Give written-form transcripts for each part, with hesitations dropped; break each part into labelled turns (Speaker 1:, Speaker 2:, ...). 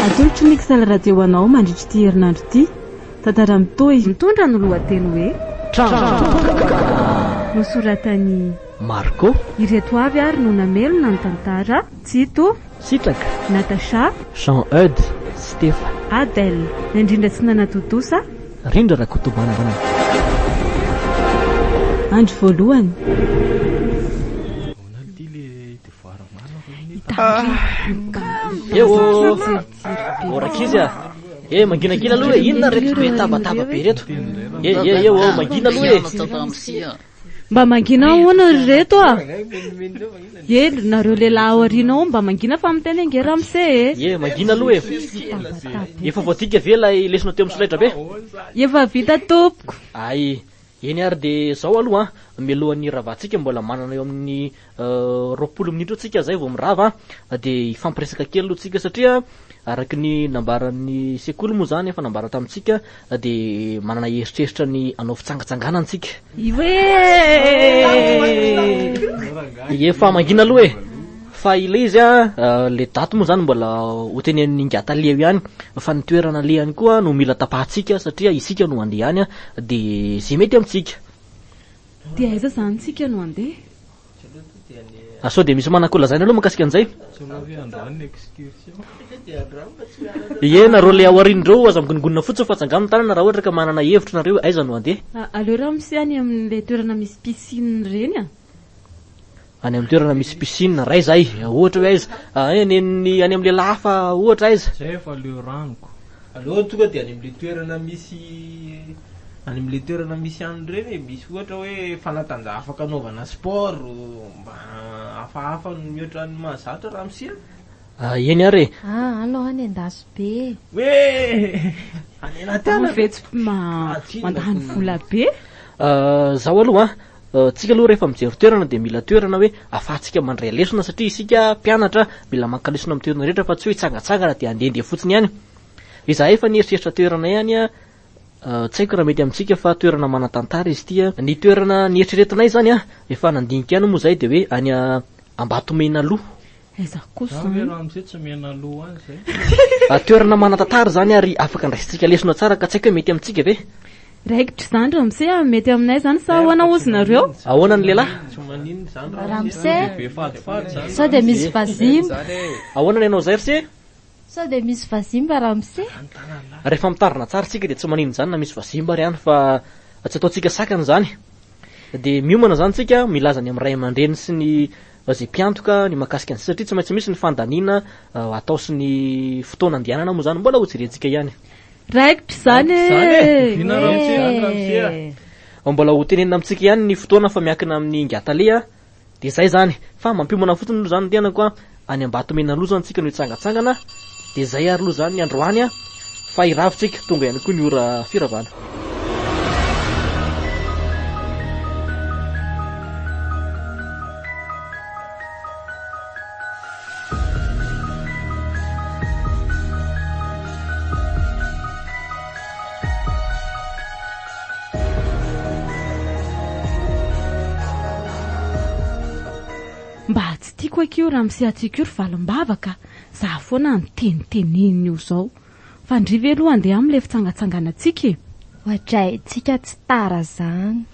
Speaker 1: Atolotry ny Xl Radio ho anao mandritra ity herinandro ity. Tantara mitohy. Mitondra ny lohateny hoe.
Speaker 2: Trano
Speaker 1: Nosoratan'i.
Speaker 2: Marco.
Speaker 1: Ireto avy ary no namelona ny tantara, Tsito.
Speaker 2: Sitraka.
Speaker 1: Natacha.
Speaker 2: Jean Eudes. Stefa.
Speaker 1: Adèle. Nandrindra sy nanatontosa.
Speaker 2: Rindra Rakotomanana.
Speaker 1: Andro voalohany.
Speaker 2: Eo ô rankizy a! Eh manginagina aloha e, inona reto be tabataba be reto? Eh eh eh ô mangina aloha e!
Speaker 1: Mba mangina ahoana ry reto a! Ye nareo lehilahy ao aoriana ao mba mangina fa miteny ange ramose e!
Speaker 2: Ye mangina aloha e! Efa voadika ve ilay lesona teo amin'ny solaitra be?
Speaker 1: Efa vita tompoko!
Speaker 2: Ay, eny ary dia zao aloha an, mialohan'ny hiravantsika mbola manana eo amin'ny 20 minitra eo tsika zay vao mirava an, dia hifampiresaka kely aloha tsika satria araka ny nambaran'ny sekoly moa zany efa nambara tamintsika dia manana eritreritra ny hanao fitsangatsanganana tsika.
Speaker 1: Ie!
Speaker 2: Efa mangina aloha e! Fa ilay izy an, le daty moa zany mbola ho tenenin'i Ingahy Tale eo ihany, fa ny toerana alehany koa no mila tapahantsika satria isika no handeha any an, dia ze mety amintsika.
Speaker 1: Dia aiza zany tsika no handeha?
Speaker 2: Ah, sao dia misy manan-kolazaina aloha mahakasika an'izay? Ie, nareo le ao aoriana ireo aza migonongonona fotsiny fa atsangano ny tanana raha ohatra ka manana hevitra nareo hoe aiza no handeha.
Speaker 1: Aleo ramose any amin'ilay toerana misy piscine ireny a!
Speaker 2: Any amin'ny toerana misy piscine, ray zay, ohatra hoe aiza? Any amin'ny any amin'ny lehilahy hafa ohatra aiza?
Speaker 3: Zay efa leo ranoko.
Speaker 4: Aleo tonga dia any amin'ilay toerana misy any amin'ilay toerana misy an'ny ireny e, misy ohatra hoe fanatanjaha afaka anaovana sport mba hafahafa mihoatra ny mahazatra ramose a.
Speaker 2: Ah, eny ary e.
Speaker 5: Ah, alou any Andasy be.
Speaker 4: Hoe any anaty ala.
Speaker 1: Ve tsy mandany vola be?
Speaker 2: Ah, zaho aloha an, tsika aloha rehefa mijery toerana dia mila toerana hoe afahantsika mandray lesona satria isika mpianatra mila maka lesona amin'ny toerana rehetra fa tsy hoe hitsangatsangana dia handehandeha fotsiny ihany. Izahay efa nieritreritra toerana ihany an, tsy haiko raha mety amintsika fa toerana manan-tantara izy ity an. Ny toerana nieritreretinay izany an, efa nandinika ihany moa izahay dia hoe any Ambatomenaloha.
Speaker 1: Aiza kosa
Speaker 3: Zany ve
Speaker 1: izany?
Speaker 3: ramose tsy mianaloha any zay?
Speaker 2: Toerana manan-tantara izany ary afaka andraisantsika lesona tsara ka tsy haiko hoe mety amintsika ve?
Speaker 1: Raikitra izany ramose a, mety aminay izany sa ahoana hozy nareo?
Speaker 2: Ahoana ny lehilahy?
Speaker 4: Tsy maninona izany
Speaker 5: Ramose,
Speaker 3: Be fatifaty zany.
Speaker 5: sao dia misy vazimba.
Speaker 2: Ahoana ny anao izay ry se?
Speaker 5: Sao dia misy vazimba ramose?
Speaker 2: Rehefa mitandrina tsara isika dia tsy maninona izany na misy vazimba ary any fa tsy ataontsika sakana izany. Dia miomana izany isika milaza ny amin'ny ray aman-dreny sy ny izay mpiantoka ny mahakasika an'izay satria tsy maintsy misy ny fandaniana atao sy ny fotoana andehanana moa izany mbola hojerentsika ihany.
Speaker 1: Raikitra izany e!
Speaker 3: Vina ramose any ramose a!
Speaker 2: Mbola hotenenina amintsika ihany ny fotoana fa miankina amin'ny Ingahy a! Dia zay zany, fa mampiomana fotsiny aloha zany ny tenako an, any Ambatomena aloha zany tsika no hitsangatsangana, dia zay ary aloha zany ny androany an, fa hiravo tsika, tonga ihany koa ny ora firavana.
Speaker 1: Mba tsy tiako akia io ramose atsika io ry valim-bava ka! Za foana no teniteneniny io zao. Fa ndry ve aloha andeha amle fitsangatsanganantsika e!
Speaker 5: Oadray, tsika tsy tara zany.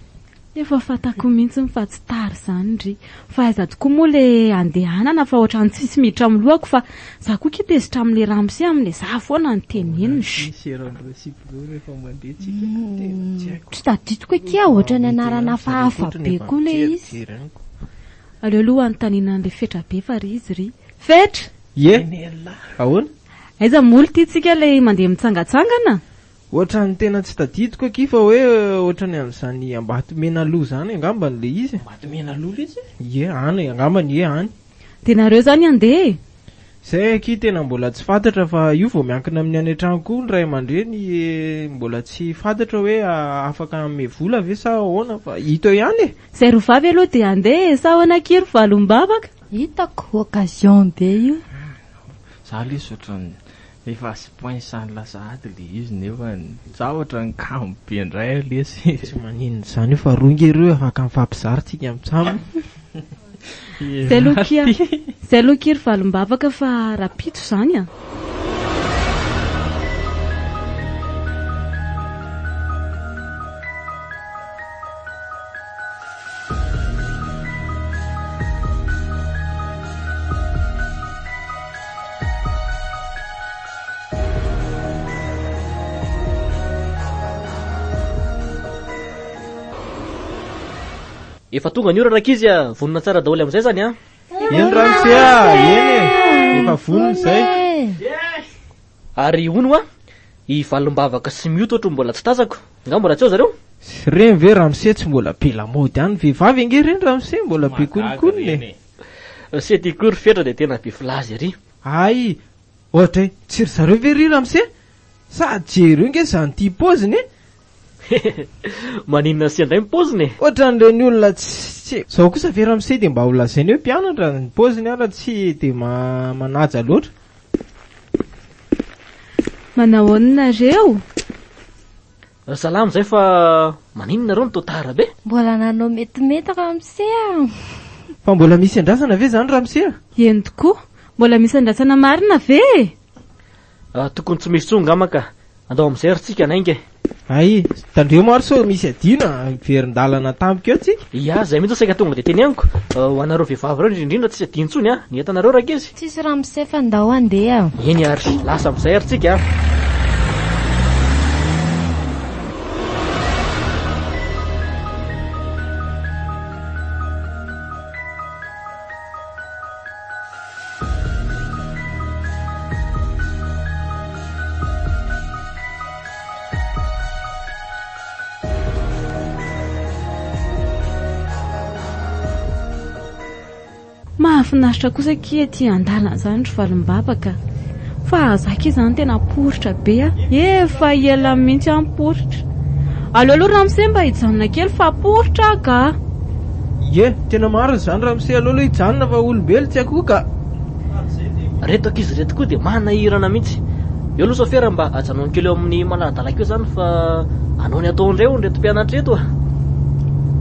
Speaker 1: Efa fantako mihitsy fa tsy tara izany ndry. Fa aiza tokoa moa le andehanana fa ohatrany tsisy miditra amin'ny lohako fa za koa kia tezitra amle ramose amle za foana no teneniny.
Speaker 5: Tsy tadidiko akia ohatrany anarana hafahafa be koa le izy.
Speaker 1: Aleo aloha anontaniana anle Fetra be fa ry izy ry. Fetra!
Speaker 4: Ie! Ahoana?
Speaker 1: Aiza moa ity tsika le mandeha mitsangatsangana?
Speaker 4: Ohatran'ny tena tsy tadidiko akia fa hoe ohatran'ny amin'izany Ambatomenaloha izany angambany ilay izy e.
Speaker 3: Ambatomenaloha ve izy e?
Speaker 4: Ie, any angambany, ie any.
Speaker 1: Dia nareo izany handeha e?
Speaker 4: Izay akia tena mbola tsy fantatra fa io vao miankina amin'ny any an-trano koa ny ray aman-dreny mbola tsy fantatra hoe afaka hanome vola ve sa ahoana fa hita eo ihany e!
Speaker 1: Izay roa vavy aloha dia handeha e, sa ahoana akia ry valombavaka?
Speaker 5: Hitako, occasion be io.
Speaker 3: Za lesy ohatran'ny Efa sy points any sahady le izy nefa za ohatran'ny kamo be ndray aho lesy.
Speaker 4: Tsy maninona izany io fa roa nge ireo afaka mifampizara tsika mitsam.
Speaker 1: Zay aloha kia, zay aloha kia ry valimbavaka fa rapitso zany a.
Speaker 2: Efa tonga ny ora rankizy a, vonona tsara daholo amin'izay izany an.
Speaker 4: Eny ramose a, eny e, efa vonona izay.
Speaker 2: Ary hono hoa, i Valimbavaka sy Mioto ohatry ny mbola tsy tazako, nga mbola tsy ao zareo?
Speaker 4: Ireny ve ramose tsy mbola be lamaody any, vehivavy ange ireny ramose, mbola be kolonkolona e.
Speaker 2: Se ty koa ry Fetra dia tena be filaza ery.
Speaker 4: Hay, ohatra hoe tsy ry zareo ve ry ramose? Sady jereo nge izany ty paoziny e!
Speaker 2: Maninona sy indray ny paoziny e?
Speaker 4: Ohatran'ireny olona tsy. Zao kosa ve ramose dia mba ho lazaina hoe mpianatra, ny paoziny ara tsy dia manaja loatra.
Speaker 1: Manahoana nareo?
Speaker 2: Salama izay fa maninona nareo no toa tara be?
Speaker 5: Mbola nanao metimety ramose a!
Speaker 4: Fa mbola misy andrasana ve izany ramose a?
Speaker 1: Eny tokoa, mbola misy andrasana marina ve e?
Speaker 2: Tokony tsy misy intsony ngamba ka. Andao amin'izay ry tsika hanainga e.
Speaker 4: Hay, tandremo ary sao misy adino a, miverin-dalana tampoka eo tsika.
Speaker 2: Ia, zay mihitsy saika tonga dia teneniko. Ho anareo vehivavy ireo indrindra indrindra tsisy adino intsony a, ny entanareo rankizy.
Speaker 5: Tsisy ramose fa ndao handeha.
Speaker 2: Eny ary, lasa amin'izay ary tsika a.
Speaker 1: Mahafinaritra kosa akia ety an-dalana izany ry valimbabaka. Fa za akia izany tena poritra be a. Efa ela mihitsy aho miporitra. Aleo aloha ramose mba hijanona kely fa poritra aho ka.
Speaker 4: Ie, tena marina izany ramose, aleo aloha hijanona fa olombelo tsy akoho ka.
Speaker 2: Reto ankizy ireto koa dia manahirana mihitsy. Eo aloha sofera mba ajanony kely eo amin'ny manara-dalana eo izany fa anao ny atao indray hono ireto mpianatra ireto a.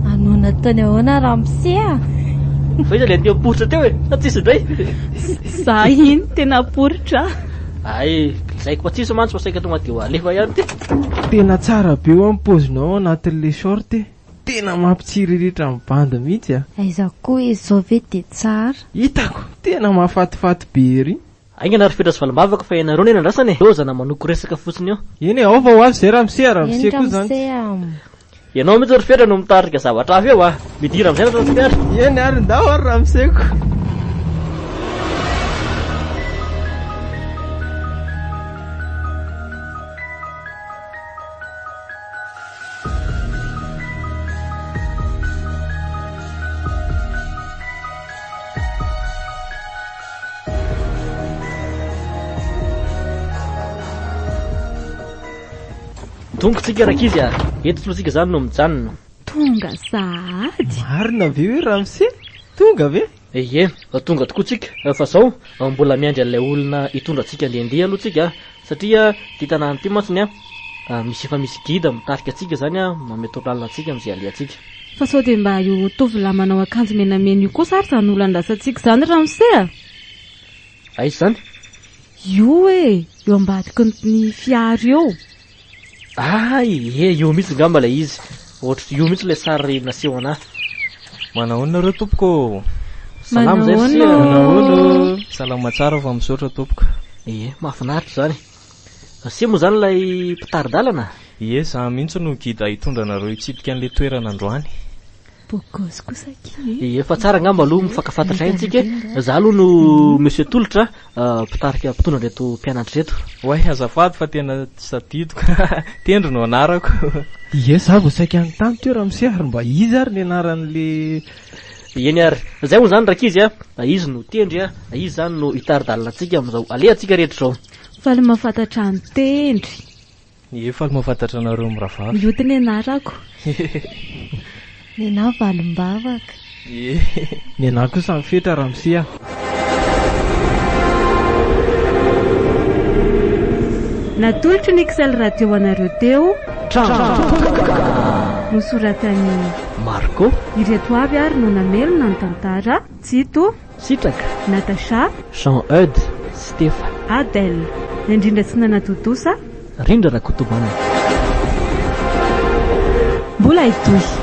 Speaker 5: Anao nataony ahoana ramose a?
Speaker 2: Fa iza ilay niteny poritra teo e? Sa tsisy indray?
Speaker 1: Za iny tena poritra.
Speaker 2: Hay, lazaiko fa tsisy mantsy fa saika tonga dia ho alefa ihany ity.
Speaker 4: Tena tsara be hoa ny paozinao ao anatin'ilay short e. Tena mampitsiriritra ny bandy mihitsy a.
Speaker 5: Aiza koa izy zao ve dia tsara.
Speaker 4: Hitako! Tena mahafatifaty be ery.
Speaker 2: Haingana ry Fetra sy Valimbavaka fa ianareo anie nandrasana e! Lozana manoko resaka fotsiny eo.
Speaker 4: Eny e, ao fa ho avy izay ramose a, ramose
Speaker 5: Eny
Speaker 4: koa izany
Speaker 5: ramose
Speaker 4: tsy.
Speaker 5: a.
Speaker 2: Ianao mihitsy ry Fetra no mitarika zavatra hafa eo a! Midira amin'izay ny transfert.
Speaker 4: Eny ary, ndao ary ramoseko.
Speaker 2: Tonga tsika rankizy a! Eto aloha tsika izany no mijanona.
Speaker 1: Tonga sahady.
Speaker 4: Marina ve hoe ramose? Tonga ve?
Speaker 2: Ie, tonga tokoa tsika. Fa zao, mbola miandry an'ilay olona hitondra antsika handehandeha aloha tsika satria ity tanàna ity mantsy ny misy efa misy guide mitarika antsika izany manome torolalana antsika amin'izay alehantsika.
Speaker 1: Fa sao dia mba io tovolahy manao akanjo menamena io kosa ary izany olona andrasantsika izany ramose a?
Speaker 2: Aiza izany?
Speaker 1: Io e! Eo ambadiky ny fiara eo.
Speaker 2: Hay, ie, io mihitsy angamba ilay izy. Ohatry io mihitsy ilay sary naseho anà.
Speaker 3: Manahoana nareo tompoko ô?
Speaker 2: Salama izay ry sia.
Speaker 4: Manahoana ô?
Speaker 3: Salama tsara fa misaotra tompoko.
Speaker 2: Ie, mahafinaritra izany. Sia moa izany ilay mpitari-dalana?
Speaker 3: Ie, za mihitsy no guide hitondra anareo hitsidika an'ilay toerana androany.
Speaker 1: Beau gosse kosa akia e.
Speaker 2: Efa tsara angamba aloha mifankafantatra ihany tsika e. Za aloha no Monsieur Tolotra, mpitarika mpitondra an'ireto mpianatra ireto.
Speaker 3: Oay, azafady fa tena tsy tadidiko. Tendry no anarako.
Speaker 4: Ie, za vao saika hanontany teo ramose ary mba iza ary ny anaran'le.
Speaker 2: Eny ary. Zay moa zany rankizy a, izy no Tendry a, izy zany no hitari-dalana antsika amin'izao alehantsika rehetra izao.
Speaker 1: Faly mahafantatra an'i Tendry.
Speaker 3: Ie, faly mahafantatra anareo mirahavavy.
Speaker 1: Mioty ny anarako.
Speaker 5: Nenah valimbavaka.
Speaker 3: Ie.
Speaker 4: Nenah kosa mifetra ramose a.
Speaker 1: Natolotry ny XL Radio ho anareo teo.
Speaker 2: Trano.
Speaker 1: Nosoratan'i.
Speaker 2: Marco.
Speaker 1: Ireto avy ary no namelona ny tantara, Tsito.
Speaker 2: Sitraka.
Speaker 1: Natacha.
Speaker 2: Jean Eudes. Stefa.
Speaker 1: Adèle. Nandrindra sy nanatontosa.
Speaker 2: Rindra Rakotomanana.
Speaker 1: Mbola hitohy.